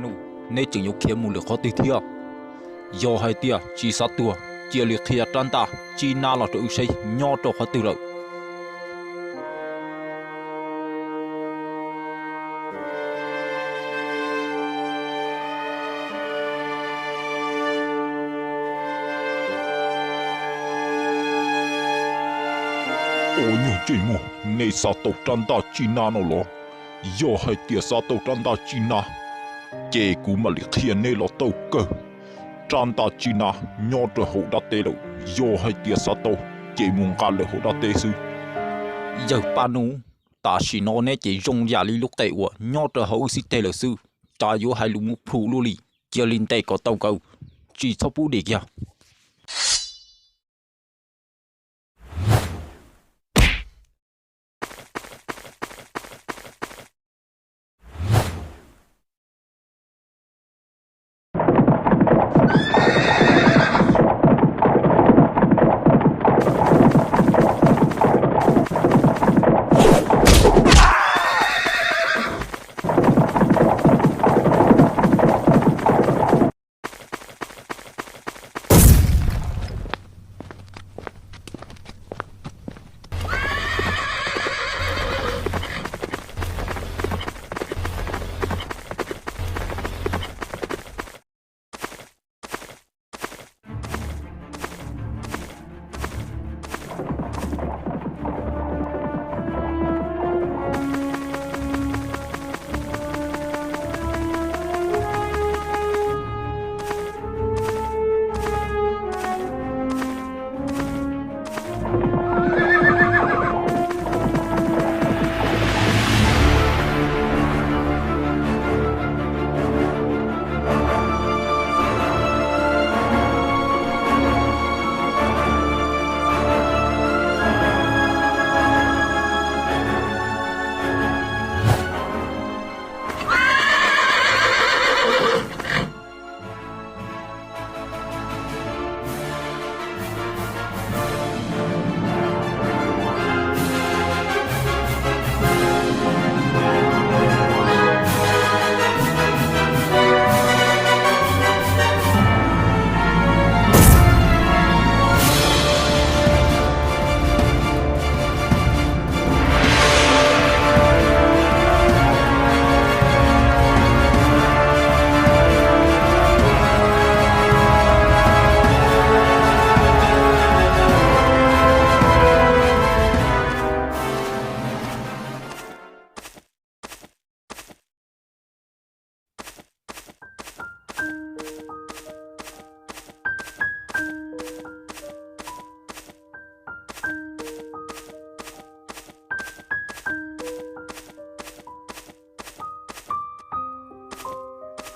Nub, neb tseem yuav khiav mus lwm qhov twg thiab? Yog hais tias tsis xav tuag, cia li qhia rab ntaj tsib nab los rau wb saib nyob rau qhov twg lawm. Ua nyuag ntsej muag, nej xav tau rab ntaj tsib nab no los? Yog hais tias xav tau rab ntaj tsib nab, ces kuv mam li qhia neb los tau kawg. Rab ntaj tsib nab nyob rau hauv dab teb lawm, yog hais tias xav tau, ces mus nqa lawm hauv dab teb xwb. Yawg Paj Nub, tam sim no neb ces zoo yam li lub qe uas nyob rau hauv wb xib teg lawm xwb, cas yuav hais lus mus plhus luaj li. Cia li ntes kom tau nkawd, tsis txhob pub dim kiag.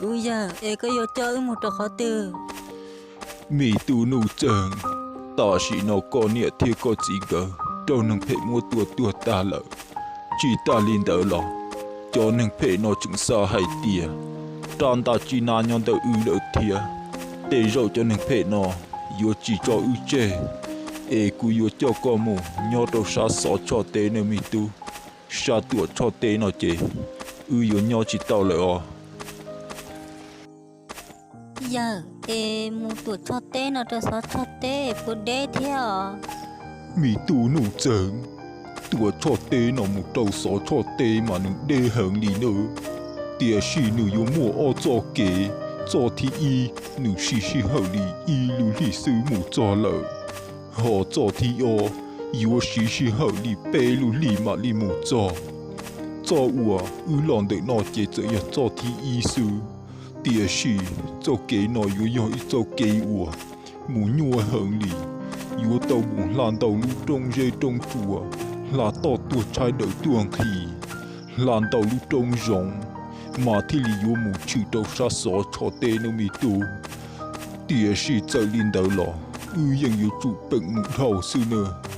Kuv yawg, es koj yuav coj wb mus rau qhov twg? Me tub Nuj Txeeg, tam sim no koj niam thiab koj txiv nkawd raug neeg phem muab tua tuag tag lawm. Tsis tas li ntawd los, cov neeg phem no tseem xav hais tias rab ntaj tsib nab nyob ntawm wb lawm thiab. Tej zaum cov neeg phem no yuav tsis tso wb tseg, es kuv yuav coj koj mus nyob rau sab xov tshoj teb nawb me tub. Sab tuam tshoj teb no ces wb yuav nyob tsis tau lawm os. Yawg, es mus tuam tshoj teb no rau xov tshoj teb puas deb thiab os? Me tub Nuj Txeeg, tuam tshoj teb no mus rau xov tshoj teb mas nws deb heev li na. Tiam sis nws yuav muaj ob txoj kev, txoj thib ib nws siv sij hawm li ib lub hlis xwb mus txog lawm, ho txoj thib ob yuav siv sij hawm li peb lub hlis mam li mus txog. Txoj uas wb los ntawm no ces txawm yog txoj thib ib xwb, tiam sis txoj kev no yuav yog ib txoj kev uas mus nyuaj heev li. Yuav tau mus hla ntau lub roob zeb roob tsua, hla toj tuag tshaib dawm tuag nqhis, hla ntau lub roob zoov, mas thiaj li yuav mus tshwm rau sab xov tshoj teb nawb me tub. Tiam sis txawm li ntawd los wb yeej yuav tsum peem mus dhau xwb nawb.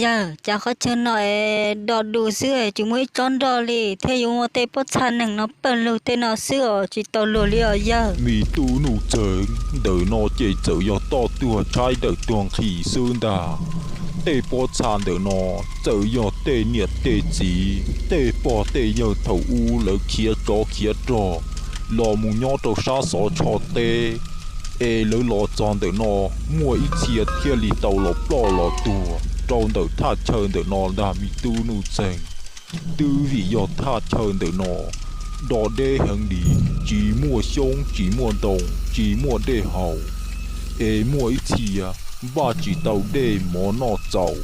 Yawg, cas qhov chaw no es dog du xwb es tsis muaj ib tsob nroj li, thiab yuav muaj tej pob txha neeg no pawg lug tej no xwb os, tsis tau luag li os yawg. Me tub Nuj Txeeg, ntawm no ces txawm yog toj tuag tshaib ntawm tuag nqhis xwb ntag. Tej pob txha ntawm no txawm yog tej niam tej txiv, tej pog tej yawg thaum ub lawv khiav tsov khiav rog los mus nyob rau sab xov tsho teb, es lawv los txog ntawm no muaj ib txhia thiaj li tau los ploj los tuag rau ntawm thaj chaw ntawm no ntag me tub Nuj Txeeg. Twb vim yog thaj chaw ntawm no dog deb heev li, tsis muaj xyoob tsis muaj ntoo tsis muaj dej haus, es muaj ib txhia npaj tsis tau dej mov noj txaus,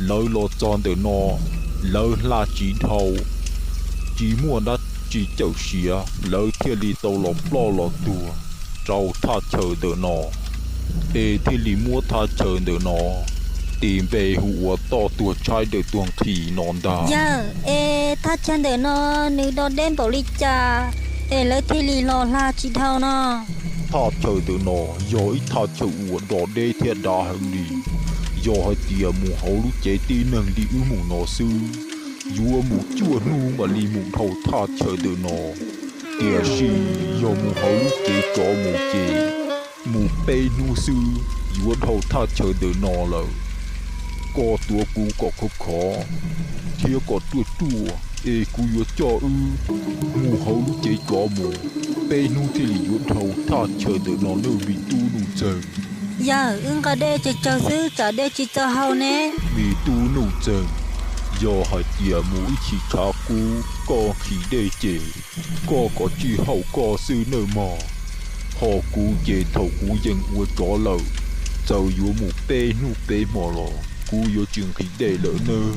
lawv los txog ntawm no lawv hla tsis dhau, tsis muaj dab tsi cawm siav, lawv thiaj li tau los ploj los tuag rau thaj chaw ntawm no, es thiaj li muab thaj chaw ntawm no tis npe hu ua toj tuag tshaib ntawm tuag nqhis no ntag. Yawg, es thaj chaw ntawm no nws dog deb npaum li cas es lawv thiaj li los hla tsis dhau no? Thaj chaw ntawm no yog ib thaj chaw uas dog deb thiab dav heev li. Yog hais tias mus hauv lub cev tib neeg li wb mus no xwb, yuav mus cuaj hnub mam li mus dhau thaj chaw ntawm no. Tiam sis yog mus hauv lub cev tsov mus ces mus peb hnub xwb yuav dhau thaj chaw ntawm no lawm. Koj tuav kuv kom khov khov thiab kom ruaj ruaj es kuv yuav coj wb mus hauv lub cev tsov mus, peb hnub thiaj li yuav dhau thaj chaw ntawm no nawb me tub Nuj Txeeg. Yawg, wb nqa dej tsawg tsawg xwb tsam dej tsis txaus hau ne. Me tub Nuj Txeeg, yog hais tias mus ib chim tshav kub koj nqhis dej ces koj kov tsij haum koj xwb nawb mog. Ho kuv ces thaum kuv yees ua tsov lawm, txawm yuav mus peb hnub peb hmo los kuv yuav tsis nqhis dej lawm nawb.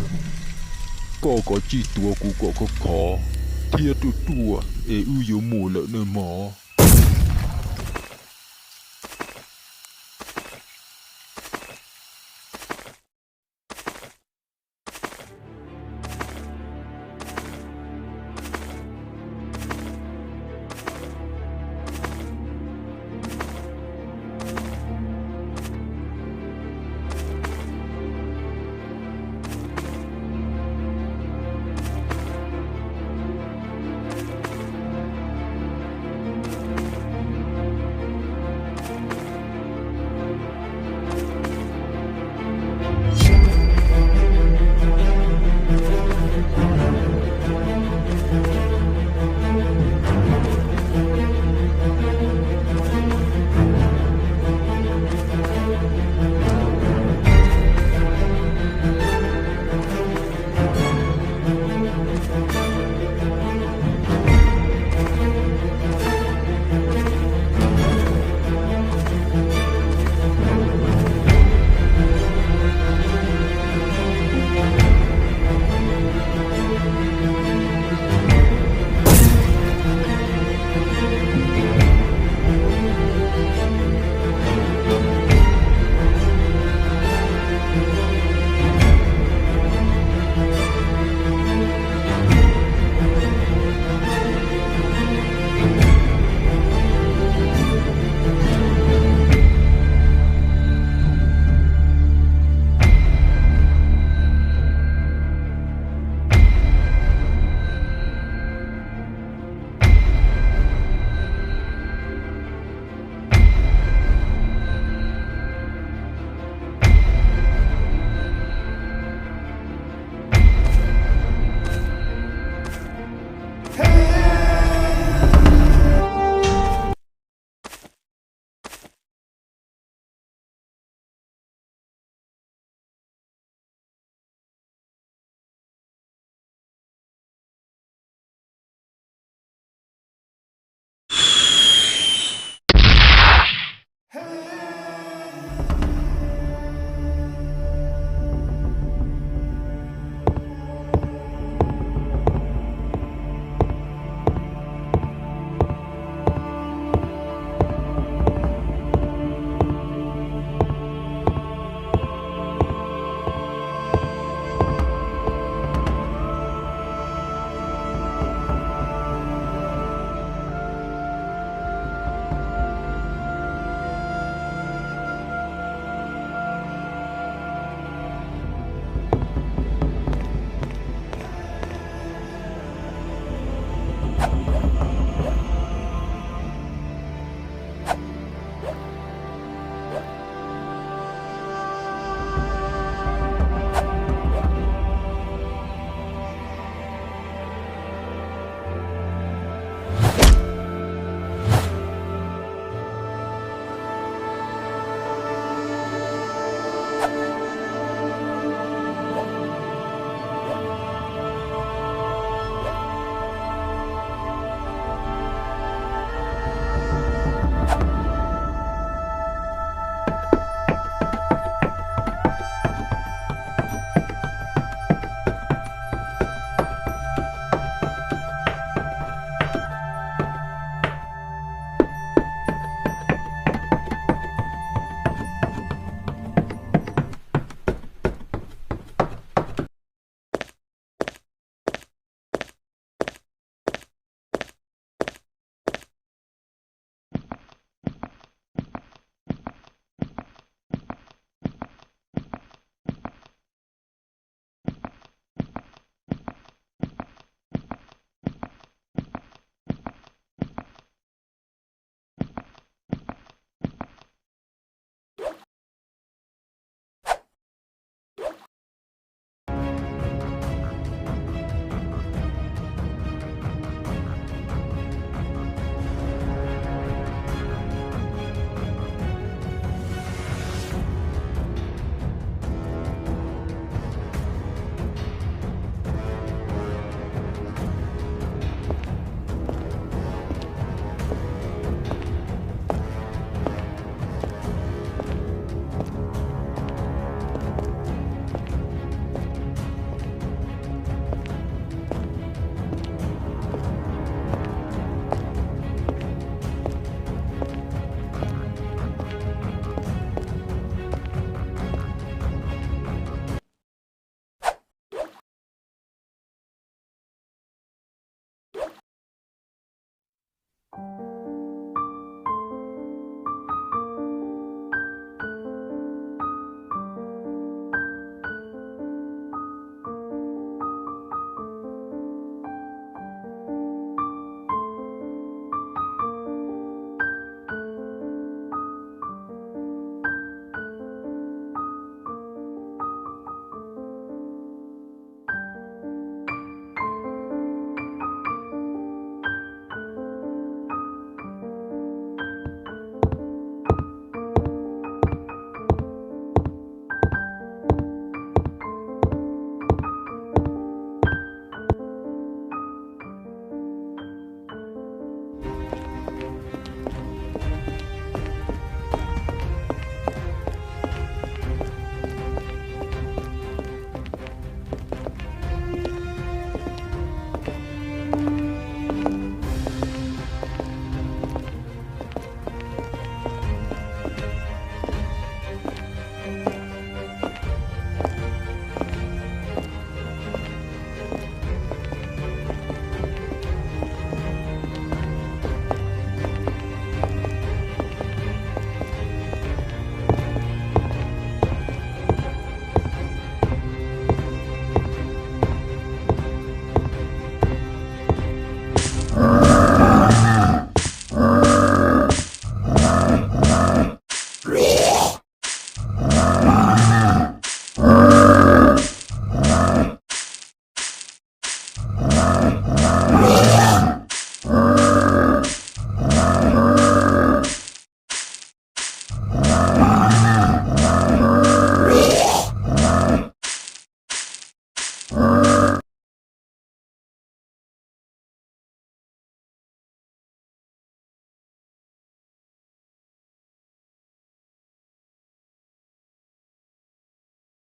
Koj kov tsij tuav kuv kom khov khov thiab ruaj ruaj es wb yuav mus lawm nawb mog.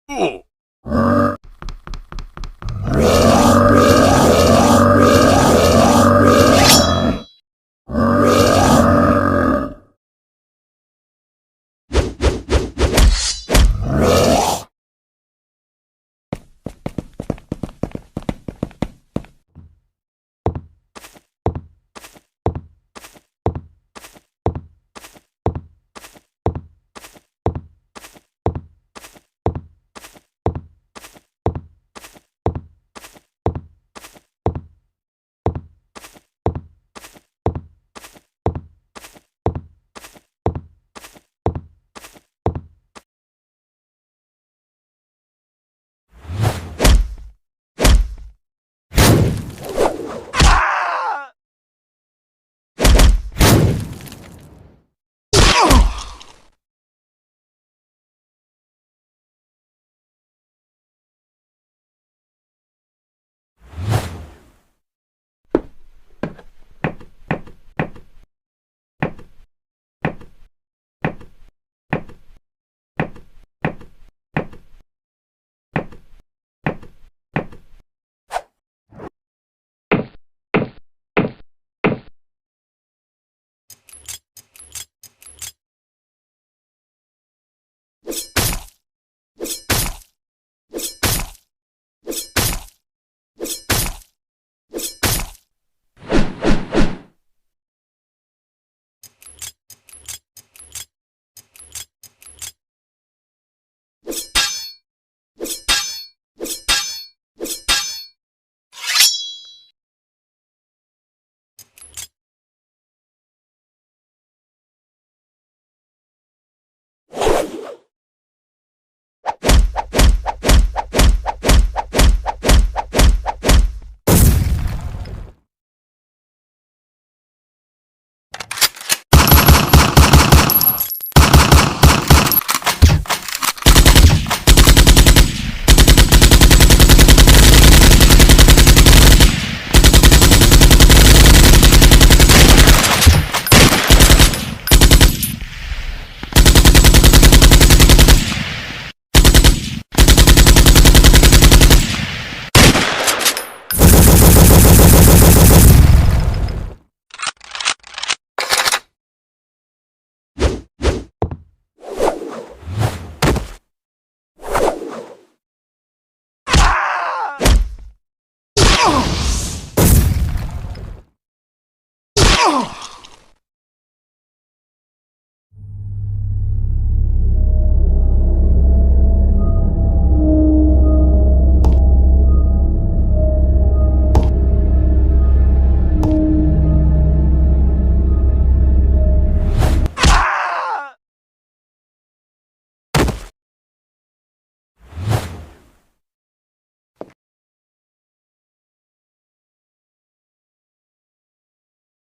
Ugh!